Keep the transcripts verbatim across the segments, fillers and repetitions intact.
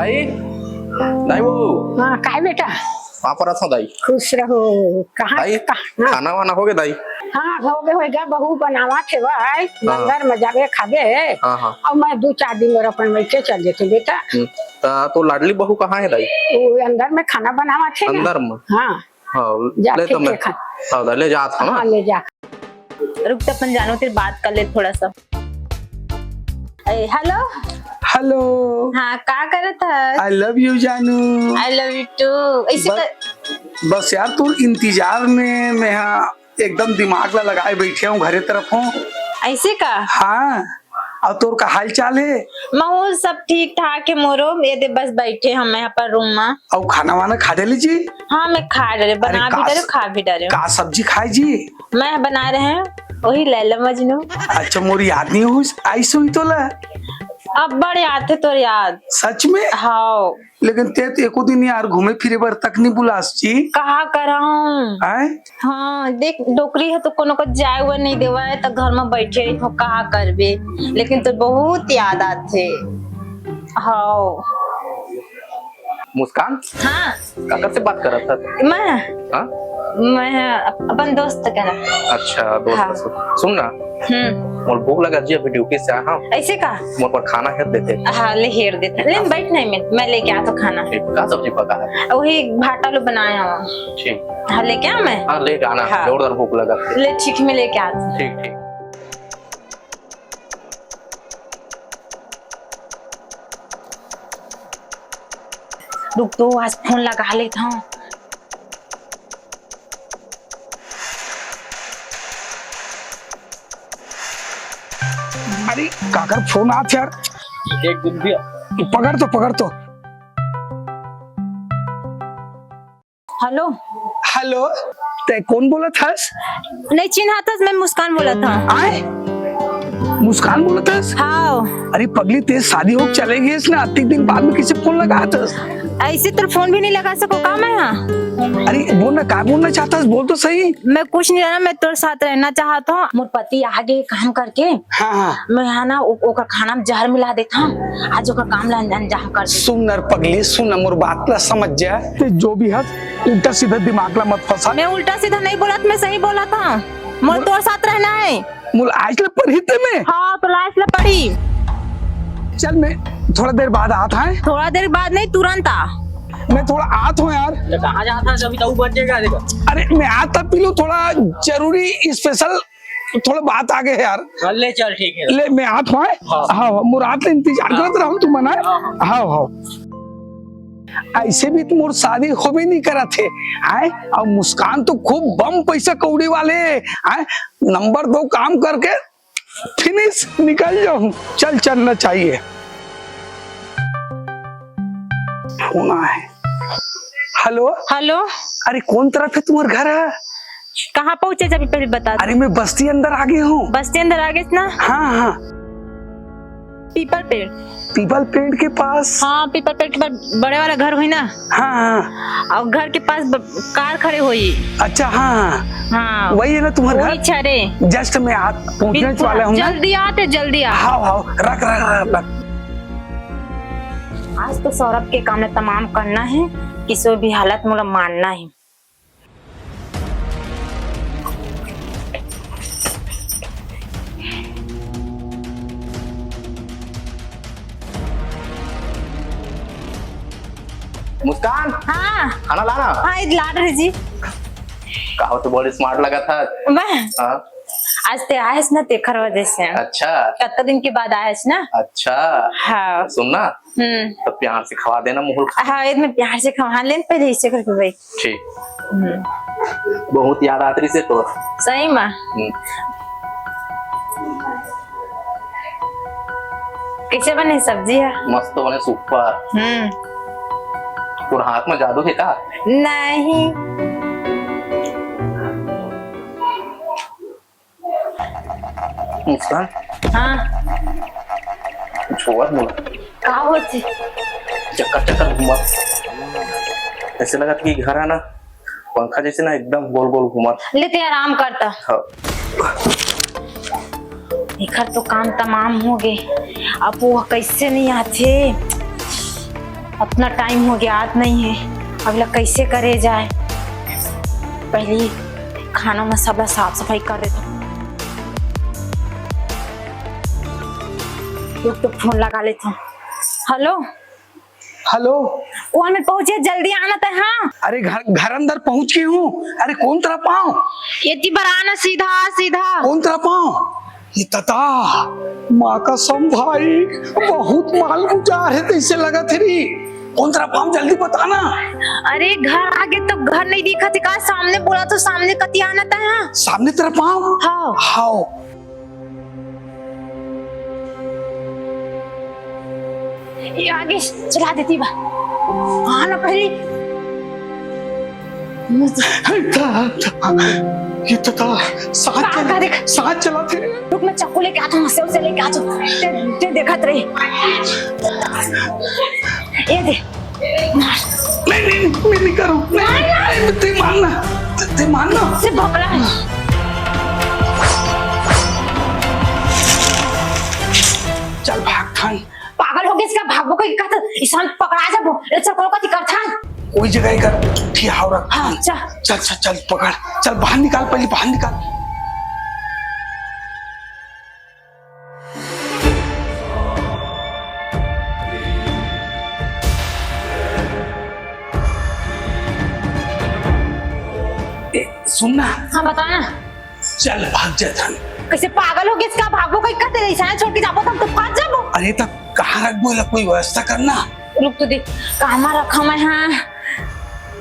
ए, दाई बहू। हाँ, काय बेटा? पाँव परत हँव दाई। खुश रहो। कहाँ, दाई, कहाँ? हाँ। खाना वाना होगे दाई? हाँ, होगे, होगे, बहू बनावत हे भाई। हाँ। अंदर में जाबे खाबे। हाँ, हाँ। अउ मैं दू चार दिन बर अपन बइठे चल देते बेटा। हम्म, त तोर लाडली बहू कहाँ हे दाई? वो अंदर में खाना बनावत हे ना। अंदर में? हाँ। हाँ, जाके ले तो मैं, देखा। हाँ, ले जात हँव ना। हाँ, ले जा। रुक तो अपन जानू तेरे बात कर ले थोड़ा सा। ए, हेलो। हेलो। हाँ, का करत हस? I love you जानू। I love you too। ऐसे बस, कर बस यार, तोर इंतजार में मैं हा एकदम दिमाग ला लगाए बैठे हँव, घरे तरफ हँव। ऐसे का? हाँ। अउ तोर का हाल चाल हे? महूँ सब ठीक ठाक हे मोरो, ये दे बस बैठे हँव मैं अपन रूम में। अउ खाना वाना खा डरे जी? हाँ, मैं खा डरे, अरे बना भी का डरे, स-, खा भी डरे। का सब्जी खाए जी? मैं बना रहे हँव वही लैला मजनू। अच्छा, मोर याद नइ होइस, आइस होही तोला। अब्बड़ याद हे तोर याद। सच में? हाँ। लेकिन ते तो एको दिन यार घूमे फिरे बर तक नइ बुलास जी। कहाँ करँव? आँय? हाँ, देख, डोकरी हे तो कोनो को जाए हुए नइ देवय, त घर में बैठे रहिथँव, का करबे? लेकिन तोर बहुत याद आथे। हाँ। मुस्कान? हाँ। काकर से बात करत हस? मैं? हाँ? मैं अप-, अपन दोस्त करा। अच्छा, दोस्त हाँ। से। सुन ना। हम्म। मोर भूख लगा जी, अभी ड्यूटी से आए हँव। ऐसे का? मोर बर खाना हेर देते। हाँ, ले हेर देते। ले, हाँ। बैठ नहीं, मैं, मैं लेके आथँव खाना। ठीक, का सब्जी पका हे? वही भाटा लो बनाए हँव। ठीक। हाँ, लेके आँव मैं? हाँ, लेके आना। हाँ। जोरदार भूख लगा। ले, ठीक, मैं लेके आथँव। ठीक, ठीक। रुक तो, आज फोन लगा लेथँव। अरे, काकर फोन आत यार। एक दिन भी। पकड़ तो, पकड़ तो। हेलो। हेलो, ते कोन बोलत हस? नइ चिन्हाथस, मैं मुस्कान बोलत हँव। आँय? मुस्कान बोलत हस? हाँ। अरे पगली, ते शादी होके चले गेस ना, अतिक दिन बाद में कइसे फोन लगाथस? ऐसे तो फोन भी नइ लगा सकों का मैं हा? अरे बोल ना, का बोलना चाहथस? बोल तो सही। मैं कुछ नहीं जाना, मैं तोर साथ रहना चाहत हँव। मोर पति आगे काम करके हाँ, हाँ। मैं हा ना, ओ-, ओकर खाना में जहर मिला देथँव। आज ओकर काम ला अंजाम कर दे। सुन न रे पगली, सुन न, मोर बात ला समझ जा। ते जो भी हस, उल्टा सीधा दिमाग ला मत फँसा। मैं उल्टा सीधा नइ बोलत, मैं सही बोलत हँव। मोर मोर तोर साथ रहना हे। मोला आज ले पड़ही ते में। हाँ, तोला आज ले पड़ही। चल, मैं थोड़ा देर बाद आत हँव। थोड़ा देर बाद नहीं, तुरंत आ। मैं थोड़ा आत हँव यार। ले, कहाँ जात हस? अभी तो बच जाएगा, देखो। अरे, मैं आत हँव पीलू, थोड़ा जरूरी special थोड़ा बात आगे हे यार। हाँ, ले चल, ठीक हे। ले, मैं आत हँव। हाँ। हाँ, हाँ, मोर आत ले इंतजार हाँ। करत रहूँ तुमन, हाँ? हाँ, हाँ। हाँ, हाँ। ऐसे भी तो मोर शादी होबे नइ करत हे, आँय? अउ मुस्कान तो खूब बम पैसा कौड़ी वाले, आँय? नंबर दो काम करके finish निकल जाहूँ। चल, चलना चाहिए। फोन आए। हेलो। हेलो। अरे, कोन तरफ हे तुम्हर घर हे? कहाँ पहुँचे, जब पहले बता दो। अरे, मैं बस्ती अंदर आ गया हूँ। बस्ती अंदर आ गेस ना? हाँ, हाँ। पीपल पेड़। पीपल पेड़ के पास? हाँ, पीपल पेड़ के पास बड़े वाला घर होही ना? हाँ, हाँ। अउ घर के पास ब-, कार खड़े होही। अच्छा, हाँ, हाँ। हाँ। वही हे ना तुम्हर घर? वही छरे। Just मैं आ, पहुँचने बिल्कुल, वाला हूँ ना। जल्दी आ ते, जल्दी आ। हाँ, हाँ, रख, रख, रख, रख। आज तो सौरभ के काम ला तमाम करना हे, किसी भी हालत मोला मारना हे। मुस्कान, हाँ। खाना लाना। हाँ, इधर ला रही जी। का होत, बड़ी smart लगत हे। मैं? हाँ। आज ते आएस ना, तेखर वजह से। अच्छा। कतका दिन के बाद आएस ना। अच्छा। हाँ। सुन ना, हम्म। तो प्यार से खवा देना मुहुल खा। हाँ, ये मैं प्यार से खवा लेन, पहले इसे करके भाई। ठीक। हम्म। बहुत याद आत रहिसे तोर। सही में? हम्म। कइसे बने सब्जी हे? मस्त बने, super। हम्म। तोर हाथ में जादू हे का? नहीं। मुस्कान। हाँ। कुछ होवत मोला। का होत हे? चक्कर चक्कर घूमत। ऐसे लगत हे कि घर हे ना, पंखा जैसे ना एकदम गोल गोल घूमत। ले ते आराम करता। हाँ। एखर तो काम तमाम होगे। अब वो कइसे नइ आथे? अतना टाइम हो गया, याद नहीं है, अब ला कैसे करे जाए। पहली खाना में सबला साफ सफाई कर देता हूँ। एक तो फोन लगा लेता हूँ। हेलो। हेलो। कौन में पहुंचे, जल्दी आना तो। हाँ। अरे घर, घर अंदर पहुंच गई हूँ। अरे कौन तरफ आऊं? एती बर आना, सीधा सीधा। कौन तरफ आऊं? ये तता, माँ कसम भाई, बहुत माल गुजार है, तैसे लगत है री। कौन तरफ आऊं, जल्दी बताना। अरे घर आगे तो घर नहीं दिखत है का? सामने बोला तो सामने कती आना था। हाँ। सामने तरफ आऊं? हाँ। हाओ। ये आगे चला देती बा। हाँ ना पहली। ये तता, साथ का, चला, का देख? साथ चला थे। रुक, मैं चाकू लेके आता हूँ, उसे, उसे लेके आता हूँ। ते, ते देखत रही। ये दे। नहीं, नहीं, मैं नहीं करूँ। नहीं, नहीं, नहीं। नहीं, ते मानना, ते, ते मानना। से भोकला है। चल भाग थान। पागल हो गया इसका, भागबो कहीं का तो इंसान पकड़ा जाबो। ले चल, कौन कथी कर थान। कोई जगह का ठीक हाव रख। हाँ, चल। चल, चल, चल, पकड़। चल, बाहर निकाल, पहले बाहर निकाल। ए, सुन ना। हाँ, बता ना। चल, भाग जाथन। कैसे पागल हो गया इसका? भागबो कहीं का तेरे इशारा छोड़ के जाबो, हम तो फंस जाबो। अरे, तब कहाँ रखबो? एला कोई व्यवस्था करना। रुक तो दे, कामा रखा मैं, हाँ।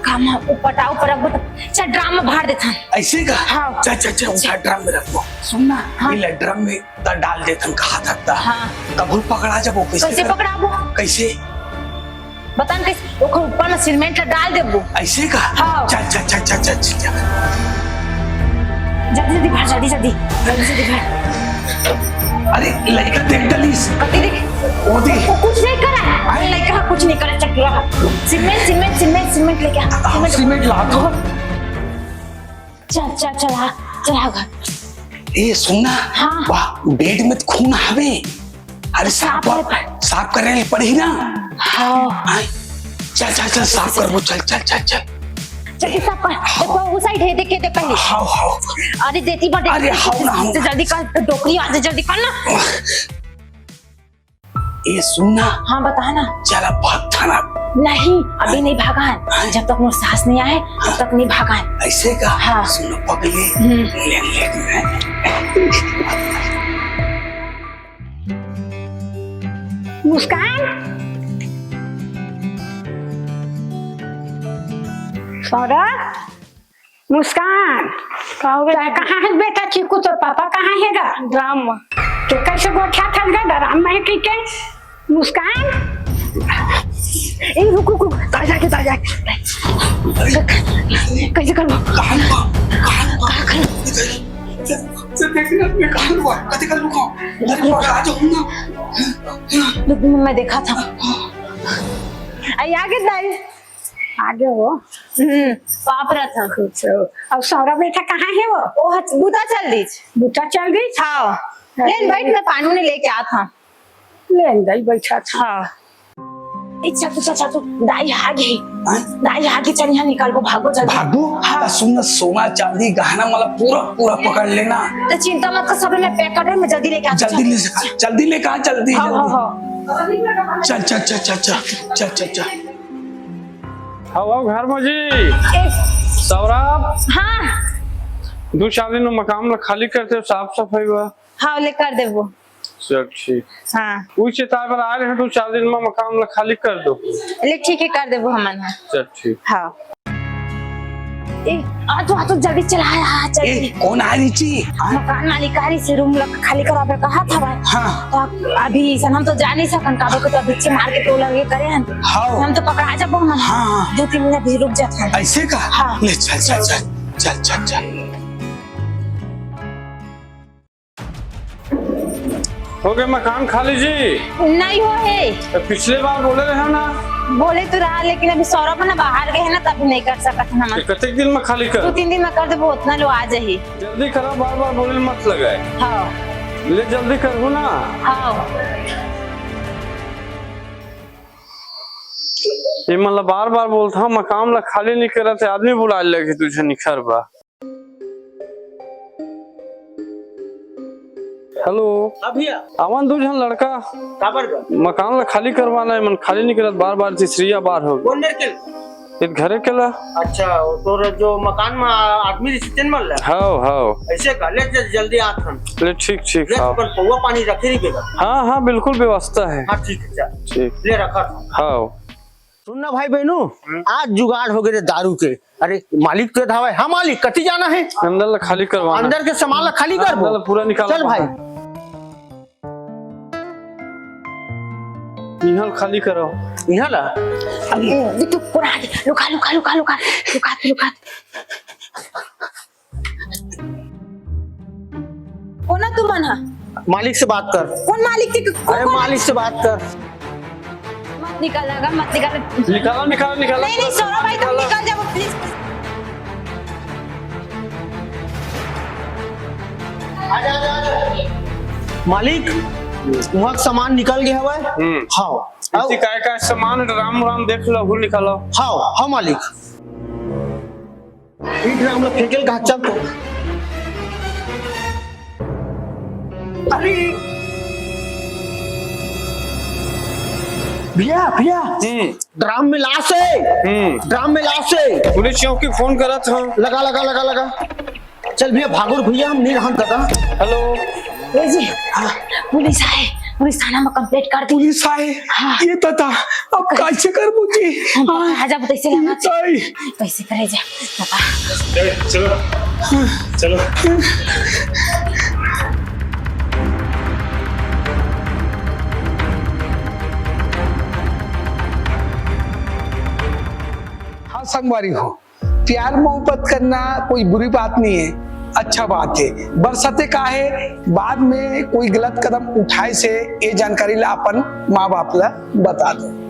कामा ऊपर टाव पर रखबो तो चल ड्रम में भर देथन। ऐसे का? हाँ। चल, चल, चल, उठा ड्रम में रखबो। सुन ना, हाँ। ये ले ड्रम में त डाल देथन, कहा था त। हाँ। तब पकड़ा जाबो, कैसे कैसे कर-, पकड़ाबो? कैसे? बता न कैसे, ओकर ऊपर में सीमेंट ला डाल देबो। ऐसे का? हाँ। चल, चल, चल। जल्दी, जल्दी भर, जल्दी, जल्दी। जल्दी, जल्दी भर। अरे, लइका देख डलिस। कति देख? वो देख। वो कुछ नहीं करा है। अरे, लइका कुछ नहीं करा, चल, पूरा। सीमेंट, सीमेंट, सीमेंट, सीमेंट लेके आ। हाँ, सीमेंट। सीमेंट ला तो। चल, चल, चल, आ, चल, आ घर। ए, सुन ना। हाँ। वाह, बेड में तो खून हवे। अरे, साफ साफ कर, है। साफ करे ले पड़ही ना। हाँ। आय। चल, चल, चल, साफ करबो, चल, चल, चल, चल। जल्दी साफ कर। हाँ। देखो, उस साइड है, देख के, देख पहले। हाँ, हाँ। अरे, देती पर देख। अरे, हाँ ना, हाँ। जल्दी कर, डोकरी आ, जल्दी कर ना। ए, सुन ना। हाँ, बता ना। चल, अब भाग थाना। नहीं, अभी नहीं भागान। हाँ। जब तक मोर सास नहीं आए, तब तक नहीं भागान। ऐसे का? हाँ। सुन, पगली। हम्म। ले, ले, ले। मुस्कान? सौरभ? मुस्कान, का हो गया? तै कहाँ है बेटा? चीकू, तोर पापा कहाँ है गा? ड्राम में। तो कैसे गोठा था गा ड्राम में है कि के? मुस्कान, ए, रुक, रुक, रुक, ताजा के, ताजा के। कैसे करबो? कहाँ बा? कहाँ बा? कहाँ, कहाँ? इधर। से, से देखना, मैं कहाँ बा? कते कर रुको। अरे, पकड़ा जाऊँ ना। रुक, मैं देखा था। आई आगे दाई। आगे हो। हम्म, पाप रहा था। अच्छा, अब सौरा बेटा कहाँ है वो? वो हच-, बुता चल दीच। बुता चल दीच? हाँ। अरे। लेन बैठ, मैं पानी नहीं लेके आ था। लेन दाई बैठा था। हाँ। ए, चाचू, चाचू, चाचू, दाई आ गई। हाँ? दाई आ गई, चल यहाँ निकल को, भागो जल्दी। भागो? हाँ। आ, सुन ना, सोना, चांदी, गहना, माला पूरा, पूरा पकड़ लेना। तो चिंता मत कर, सब मैं पैक कर रही हूँ, मैं जल्दी लेके आती हूँ। जल्दी ले जा, जल्दी लेके आ, जल्दी, हाँ, जल्दी। हाँ, हाँ। चल, चल, चल, चल, चल, चल, चल, चल। आओ, आओ, घर में जी। ए। सौरभ। हाँ। दो चार दिन में मकान ला खाली करते हो, साफ सफाई हुआ। हाँ, ले कर देबो। चल, ठीक। हाँ। उसे ताय बर आए रहे, दो चार दिन में मकान ला खाली कर दो। ले, ठीक है, कर देबो हमन, हाँ। चल, ठीक। हाँ। ए, आ तो, आ तो, जल्दी चला, आ, आ, चल। ए, कौन आ रही थी? हाँ? मकान मालिक आ रही से, रूम ला खाली करावे कहा था भाई। हाँ। तो अभी सन हम तो जा नहीं सकन, काबर को तो अभी से मार के टोला ये करे हैं। हाँ। हम तो पकड़ा जाबो हम। हाँ, हाँ। दो तीन मिनट भी रुक जाते हैं। ऐसे का? हाँ। ले, चल, चल, चल, चल, चल, चल। हो गए मकान खाली जी? नहीं हो है। तो पिछले बार बोले रहे हो ना? बोले तो रहा, लेकिन अभी सौरभ ना बाहर गए हैं ना, तभी नहीं कर सकत हम। तो कतेक दिन में खाली कर? दो तीन दिन में कर देबो, उतना लो आ जाही। जल्दी करो, बार बार बोले मत लगाए। हाँ। ले जल्दी करहु ना। हाँ। ये मन ला बार बार बोलथंव, मकान ला खाली नहीं करत हे, आदमी बुलाए लगे, तुझे निखर बा। हेलो। हाँ भैया। आवन दू झन लड़का। काबर बर? मकान ला खाली करवाना हे, मन खाली नहीं करत, बार बार तीसरिया बार हो गे। कौन मेर के? ये घरे के ला। अच्छा, वो तोर जो मकान में आदमी रहिथे तेन मन ला? हाव, हाव। ऐसे का, ले जल-, जल्दी आत हन। ले, ठीक, ठीक, ले हाव। अपन पौवा पानी रखे रही बेटा। हाँ, हाँ, बिल्कुल व्यवस्था है। हाँ, ठीक है, चल। ठीक। ले रखा था। हाव। सुन ना भाई बहनू, हम्म। आज जुगाड़ हो गए रे दारू के। अरे मालिक तो धावे, हाँ मालिक, कति जाना है? अंदर ला खाली करवाना। अंदर के सामान ला खाली हाँ, करबो। अंदर ला पूरा निकाल चल भाई। इहाँ खाली करो। इहाँ ला? अरे, ये तो पूरा आगे। लुका, लुका, लुका, लुका, लुका, लुका। कोन तुमन हा? मालिक से बात कर। कोन मालिक के? कोन, अरे कोन? मालिक से बात कर। मत निकाल, अगर मत निकाल। निकालो, निकालो, निकालो। नहीं, नहीं, सौरभ भाई, तुम निकालो। निकल जाओ, please। मालिक, वहाँ सामान निकल गया हुआ है। हम्म। हाँ। इसी काय का सामान, राम राम देख लो, वो निकालो। हाँ, हाँ मालिक। ई ड्राम ला फेंकेल कहा, चल तो। अरे भैया, भैया, हम्म। ड्राम में लाश है। हम्म। ड्राम में लाश है। पुलिस चौकी फोन करत हंव। लगा, लगा, लगा, लगा। चल भैया, भागो रे भैया, हम नहीं रहन दादा। हेलो। ए जी, हाँ। पुलिस आए, पुलिस थाना में complaint कर दी। पुलिस आए? हाँ। ये दादा, अब कैसे करबो जी? हम हाँ। पकड़ा जाबो, कैसे लगा? कैसे करे जा? बता। ए, चलो। चलो। हाँ संगवारी हो, प्यार मोहब्बत करना कोई बुरी बात नहीं है, अच्छा बात है। बरसाते का है, बाद में कोई गलत कदम उठाए से ये जानकारी ला अपन माँ बाप ला बता दो।